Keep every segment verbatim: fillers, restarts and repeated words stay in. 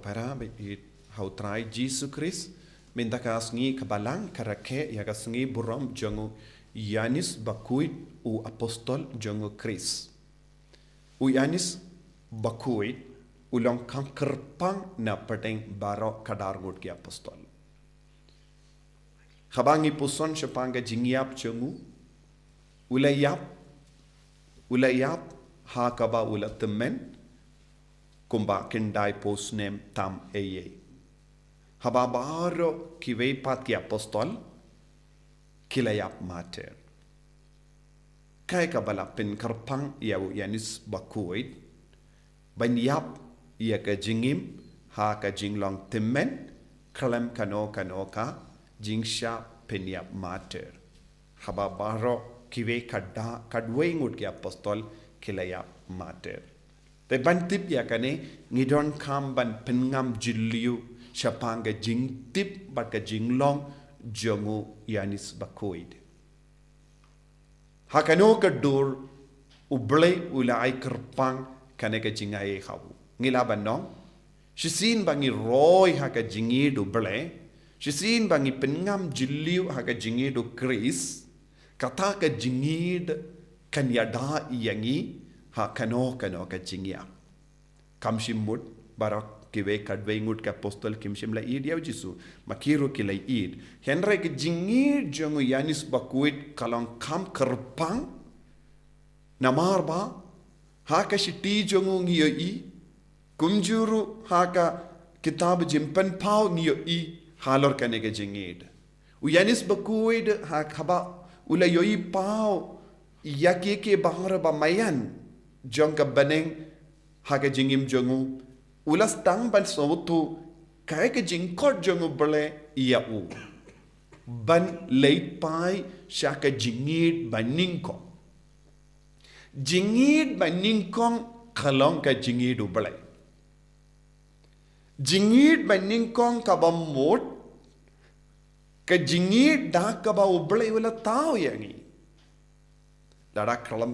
Para bad ïeit ha u Trai Jisu Khrist, mynta ka sngi ka balang ka rakhe ïa ka sngi burom jong u Ïanis Bakhuid, u apostol jong u Khrist. U Ïanis Bakhuid u long kham kyrpang na pdeng baroh ka dar ngut ki apostol. Haba ngi puson shaphang ka jingïap jong u, u la ïap, u la ïap ha kaba u la tymmen kumba khyndai phew snem tam eiei. Haba baroh kiwei pat ki apostol ki la ïap martyr. Kaei kaba la pynkyrpang ïa u Ïanis Bakhuid ban ïap ïa ka jingim ha ka jinglong tymmen khlem kano kano ka jingshah pynïap martyr. Haba baroh kiwei ka da, ka dwei ngut ki apostol ki la ïap martyr. Te ban tip ïa kane, ngi donkam ban pynngam jylliew shaphang ka jingtip bad ka jinglong jong u Ïanis Bakhuid. Ha kano ka dur U Blei u la ai kyrpang kane ka jingai ha u. Ngi lah ban ong, shisien ba ngi roi ha ka jingïeit U Blei, shisien ba ngi pynngam jylliew ha ka jingïeit U Khrist, kata ka jingïeit kan ïada ïa ngi ha kano kano ka jingïap. Kam shym mut, baroh kiwei ka dwei ngut ki apostol kim shym la ïeit ïa u Jisu, ma ki ruh ki la ïeit. Hynrei ka jingïeit jong u Ïanis Bakhuid ka long kham kyrpang, namar ba ha ka shithi jong u ngi ïohi, kumjuh ruh ha ka kitab Jingpynpaw ngi ïohi halor kane ka jingïeit. U Ïanis Bakhuid ha kaba u la ïohi paw ïa kiei kiei baroh ba maïan jong ka bneng ha ka jingim jong u, u la sdang ban sngewthuh kaei ka jingkhot jong U Blei ïa u ban leit phai sha ka jingïeit banyngkong. Jingïeit banyngkong ka long ka jingïeit U Blei. Jingïeit banyngkong kaba mut, ka jingïeit da kaba U Blei u la thaw ïa ngi. Lada khlem,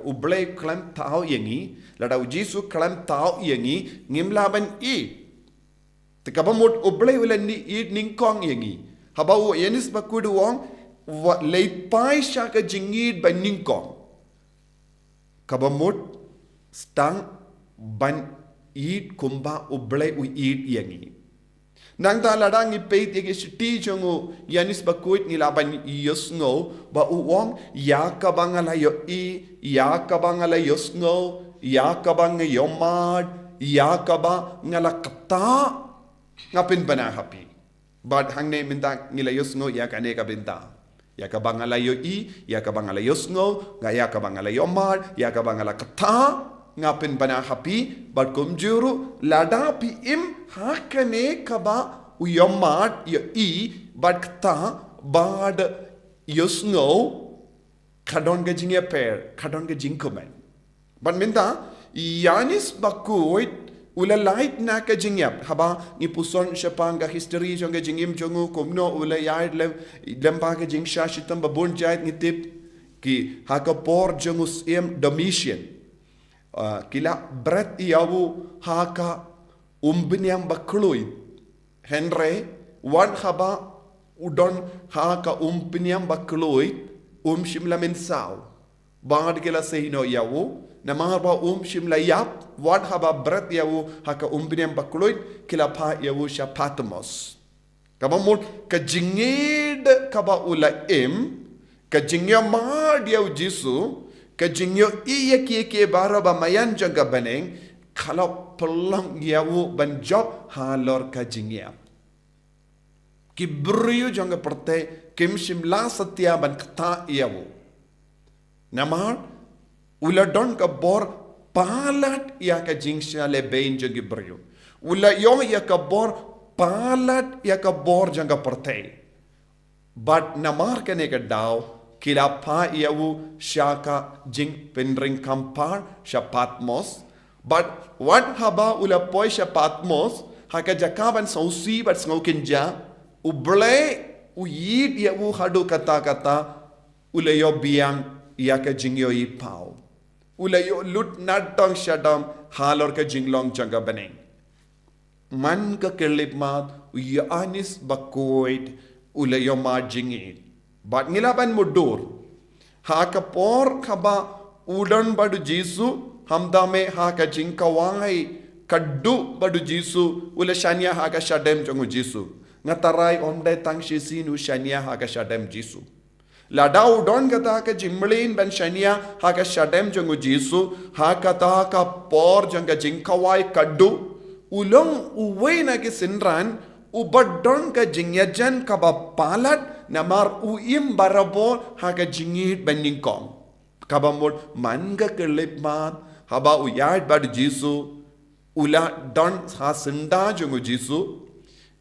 U Blei khlem thaw ïa ngi, lada u Jisu khlem thaw ïa ngi, ngim lah ban ïeit. Te kaba mut U Blei u la ïeit nyngkong ïa ngi. Haba u Ïanis Bakhuid u ong, wat leit phai sha ka jingïeit banyngkong. Kaba mut sdang ban ïeit kumba U Blei u ïeit ïa ngi. Nangta lada ngi peit ïa ki shithi jong u Ïanis Bakhuid ngi lah ban ïohsngew ba u ong, ïa kaba nga la ïohi, ïa kaba nga la ïohsngew, ïa kaba nga ïohmad, ïa kaba nga la ktah, nga pynbna ha phi. Bad hangne mynta ngi la ïohsngew ïa kane ka bynta. Ïa kaba nga la ïohi, ïa kaba nga la ïohsngew, nga ïa kaba nga la ïohmad, ïa kaba nga la ktah, nga pynbna ha phi, bad kumjuh ruh, lada phi im ha kane kaba u ïohmad, ïohi, bad ktah, bad ïohsngew, ka don ka jingïapher, ka don ka jingkmen. Bad mynta, Ïanis Bakhuid, u la lait na ka jingïap, haba ngi puson shaphang ka history jong ka jingim jong u kumno u la ïaid lem, lem bad ka jingshah shitom ba bun jait ngi tip ki ha ka por jong u Syiem Domitian. Ah, ki la bret ïa u ha ka umpynïam ba khlud. Hynrei, wat haba u don ha ka umpynïam ba khlud, um shym la mynsaw. Bad ki la sei noh ïa u, namar ba um shym la ïap, wat haba bret ïa u ha ka umpynïam ba khlud, ki la phah ïa u sha Patmos. Kaba mut ka jingïeit kaba u la im, ka jingïohmad ïa u Jisu, ka jingïohi ïa kiei kiei baroh ba maïan jong ka bneng, ka la pynlong ïa u ban jop halor ka jingïap. Ki briew jong ka pyrthei kim shym la satia ban ktah ïa u. Namar u la don ka bor palat ïa ka jingshah lehbeiñ jong ki briew. U la ïoh ïa ka bor palat ïa ka bor jong ka pyrthei. Bad namar kane ka daw, ki la phah ïa u sha ka jingpynring khampar sha Patmos. Bad wat haba u la poi sha Patmos, ha ka jaka ban sngewsih bad sngewkynja, U Blei u ïeit ïa u haduh katta katta, u la ïoh biang ïa ka jingïohi paw. U la ïoh lut nadong shadong halor ka jinglong jong ka bneng. Man ka khyllipmat u Ïoannis Bakhuid u la ïohmad jingïeit. Bad ngi lah ban mutdur, ha ka por kaba u don bad u Jisu, hamda me ha ka jingkhawai khadduh bad u Jisu, u la shaniah ha ka shadem jong u Jisu. Nga tharai ym dei tang shisien u shaniah ha ka shadem Jisu. Lada u don kata ka jingmlien ban shaniah ha ka shadem jong u Jisu, ha kata ka por jong ka jingkhawai khadduh, u long uwei na ki synran uba don ka jingïajan kaba palat, namar u im barabor ha ka jingïeit banyngkong. Kaba mut man ka khyllipmat, haba u ïaid bad u Jisu, u la don ha syndah jong u Jisu,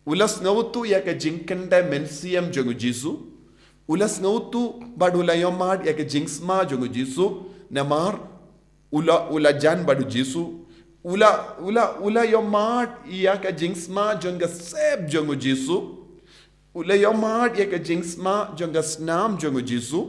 u la sngewthuh ïa ka jingkyndai mynsiem jong u Jisu, u la sngewthuh bad u la ïohmad ïa ka jingsma jong u Jisu, namar u la, u la jan bad u Jisu, u la, u la, u la ïohmad ïa ka jingsma jong ka sep jong u Jisu, u la ïohmad ïa ka jingsma jong ka snam jong u Jisu,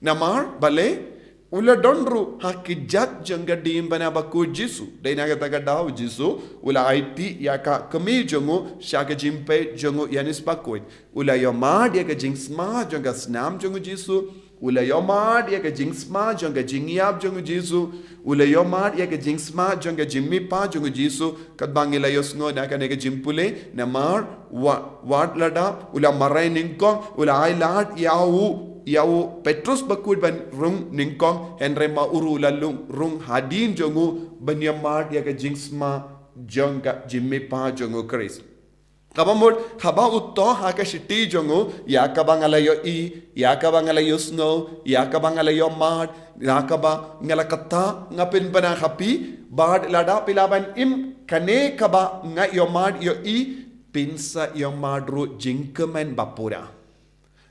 namar balei, u la don ruh ha ki jait jong ka diengphna bakhuid Jisu. Dei na kata ka daw u Jisu u la aiti ïa ka kmie jong u sha ka jingpeit jong u Ïoannis Bakhuid. U la ïohmad ïa ka jingsma jong ka snam jong u Jisu, u la ïohmad ïa ka jingsma jong ka jingïap jong u Jisu, u la ïohmad ïa ka jingsma jong ka jingmihpat jong u Jisu, katba ngi la ïohsngew na kane ka jingpule, namar wa-, wat lada u la mareh nyngkong, u la ailad ïa u, ïa u Petrus bakhuid ban rung nyngkong, hynrei ma u ruh u la lung rung hadien jong u ban ïohmad ïa ka jingsma jong ka jingmihpat jong u Khrist. Kaba mut, haba u thoh ha ka shithi jong u, ïa kaba nga la ïohi, ïa kaba nga la ïohsngew, ïa kaba nga la ïohmad, ïa kaba nga la kata, nga pynbna ha phi, bad lada phi lah ban im kane kaba nga ïohmad ïohi, phin sa ïohmad ruh jingkmen bapura.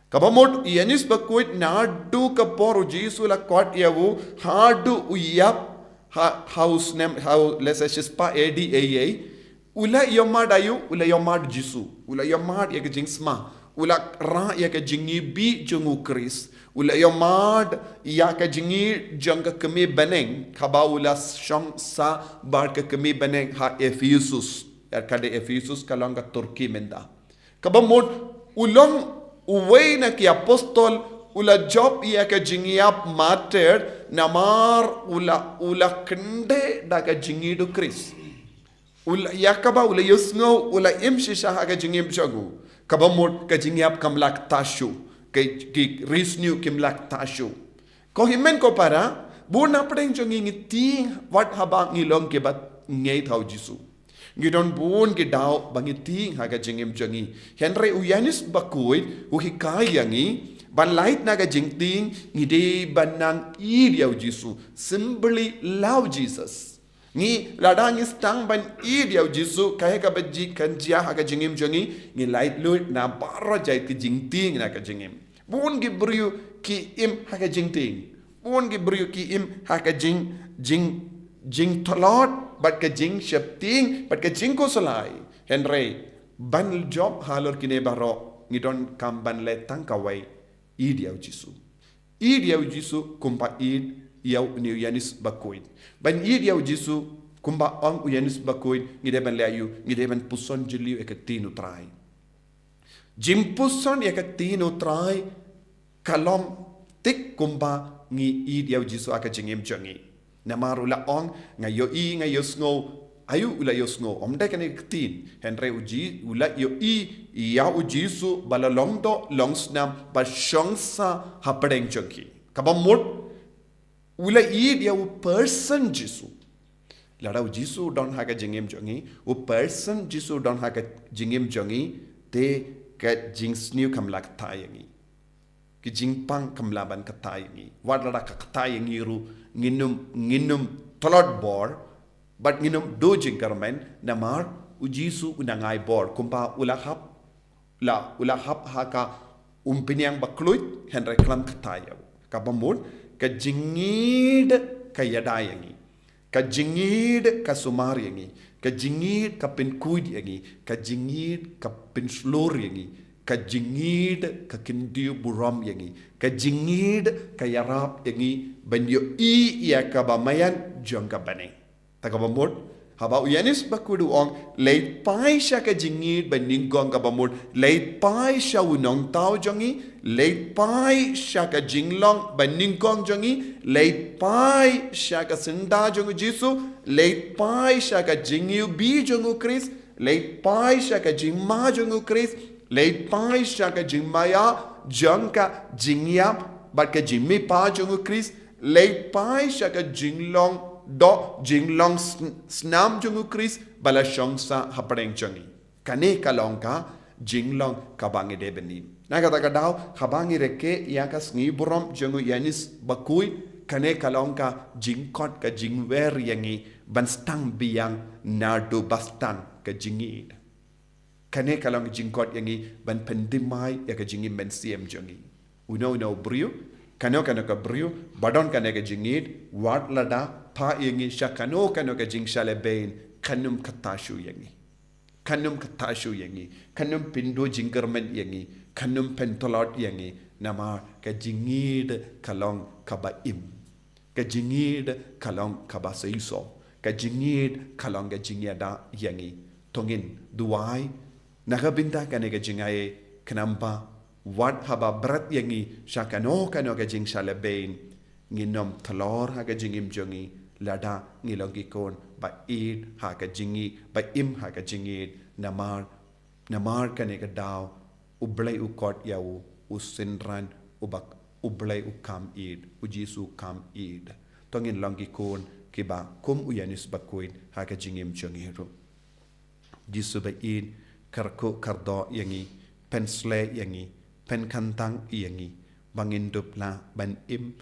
Kaba mut, Ïoannis Bakhuid naduh ka por u Jisu la khot ïa u, haduh u ïap, ha, ha u snem, ha u lehse shispah A D A A, u la ïohmad aïu, u la ïohmad Jisu, u la ïohmad ïa ka jingsma, u la rah ïa ka jingïabih jong u Khrist, u la ïohmad ïa ka jingïeit jong ka kmie bneng, kaba u la shong sah bad ka kmie bneng ha Ephesus, ïa ka dei Ephesus ka long ka Turkey mynta. Kaba mut, u long uwei na ki apostol, u la jop ïa ka jingïap martyr, namar u la, u la kyndit da ka jingïeit u Khrist. U la, ïa kaba u la ïohsngew, u la im shisha ha ka jingim jong u. Kaba mut ka jingïap kam lah kata shuh, ki, ki ri sniew kim lah kata shuh. Ko hynmen ko para, bun na pdeng jong ngi ngi tieng, wat haba ngi long kiba ngeit ha u Jisu. Ngi don bun ki daw ba ngi tieng ha ka jingim jong ngi. Hynrei u Ïoannis Bakhuid u hikai ïa ngi, ban lait na ka jingtieng, ngi dei ban nang ïeit ïa u Jisu, simply love Jesus. Ngi, lada ngi sdang ban ïeit ïa u Jisu, kaei kaba jia, kan jia ha ka jingim jong ngi, ngi laitluid na baroh jait ki jingtieng na ka jingim. Bun ki briew ki im ha ka jingtieng. Bun ki briew ki im ha ka jing, jing, jingtlot, bad ka jingsheptieng, bad ka jingkhuslai. Hynrei, ban jop halor kine baroh, ngi donkam ban leh tang kawei, ïeit ïa u Jisu. Ïeit ïa u Jisu kumba ïeit ïa une u Ïoannis Bakhuid. Ban ïeit ïa u Jisu kumba ong u Ïoannis Bakhuid, ngi dei ban leh aïu, ngi dei ban puson jylliew ïa ka ktien u Trai. Jingpuson ïa ka ktien u Trai ka long thik kumba ngi ïeit ïa u Jisu ha ka jingim jong ngi. Namar u la ong, nga ïohi, nga ïohsngew, aïu u la ïohsngew, ym dei kane ka ktien, hynrei u Ji-, u la ïohi ïa u Jisu ba la long doh, long snam, ba shong sah hapdeng jong ki. Kaba mut, u la ïeit ïa u person Jisu. Lada u Jisu u don ha ka jingim jong ngi, u person Jisu u don ha ka jingim jong ngi, te ka jingsniew kam lah kata ïa ngi. Ki jingpang kam lah ban kata ïa ngi. Wat lada ka kata ïa ngi ruh, ngin ym, ngin ym tlot bor, bad ngin ym duh jingkyrmen, namar u Jisu u nang ai bor, kumba u la hap, la, u la hap ha ka umphniang bakluid, hynrei khlem kata ïa u. Kaba mut, ka jingïeit ka ïada ïa ngi. Ka jingïeit ka sumar ïa ngi, ka jingïeit ka pynkhuid ïa ngi, ka jingïeit ka pynshlur ïa ngi, ka jingïeit ka kyntiew burom ïa ngi, ka jingïeit ka ïarap ïa ngi ban ïohi ïa kaba maian jong ka bneng. Ta kaba mut, Haba u Ïoannis Bakhuid u ong, leit phai sha ka jingïeit banyngkong kaba mut, leit phai sha u nongthaw jong ngi, leit phai sha ka jinglong banyngkong jong ngi, leit phai sha ka syndah jong u Jisu, leit phai sha ka jingiwbih jong u Khrist, leit phai sha ka jingma jong u Khrist, leit phai sha ka jingmaïa jong ka jingïap bad ka jingmihpat jong u Khrist, leit phai sha ka jinglong doh, jinglong sn- snam jong u Khrist ba la shong sah hapdeng jong ngi. Kane ka long ka jinglong kaba ngi dei ban im. Na kata ka daw, haba ngi rakhe ïa ka sngi burom jong u Ïoannis Bakhuid, kane ka long ka jingkhot, ka jingwer ïa ngi ban sdang biang naduh ba sdang ka jingïeit. Kane ka long ka jingkhot ïa ngi ban pynthymmai ïa ka jingim mynsiem jong ngi. Uno uno u briew, kano kano ka briew ba don kane ka jingïeit, wat la da phah ïa ngi sha kano kano ka jingshah lehbeiñ, kan ym ktah shuh ïa ngi. Kan ym ktah shuh ïa ngi, kan ym pynduh jingkyrmen ïa ngi, kan ym pyntlot ïa ngi, namar ka jingïeit ka long kaba im. Ka jingïeit ka long kaba seisoh. Ka jingïeit ka long ka jingïada ïa ngi. To ngin duwai na ka bynta kane ka jingaiei, khnang ba wat haba bret ïa ngi sha kano kano ka jingshah lehbeiñ, ngin ym tlor ha ka jingim jong ngi, lada ngi long ki khun ba ïeit ha ka jingïeit, ba im ha ka jingïeit, namar, namar kane ka daw U Blei u khot ïa u, u synran, u ba, U Blei u kham ïeit, u Jisu u kham ïeit. To ngin long ki khun kiba kum u Ïoannis Bakhuid ha ka jingim jong ngi ruh. Jisu ba ïeit, kyrkhu kyrdoh ïa ngi, pynshlei ïa ngi, pynkhamtam ïa ngi, ba ngin dup lah ban im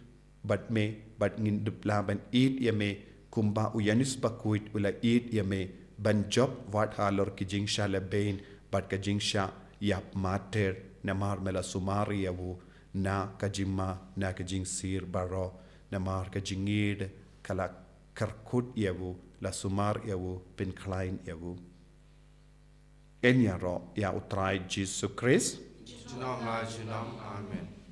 bad me, bad ngin dup lah ban ïeit ïa me, kumba u Ïoannis Bakhuid u la ïeit ïa me, ban jop wat halor ki jingshah lehbeiñ bad ka jingshah ïap martyr, namar me la sumar ïa u na ka jingma, na ka jingsir baroh, namar ka jingïeit ka la kyrkhu ïa u, la sumar ïa u, pynkhlaiñ ïa u. Yn ïaroh ïa U Trai Jisu Khrist. Junom la junom. Amen.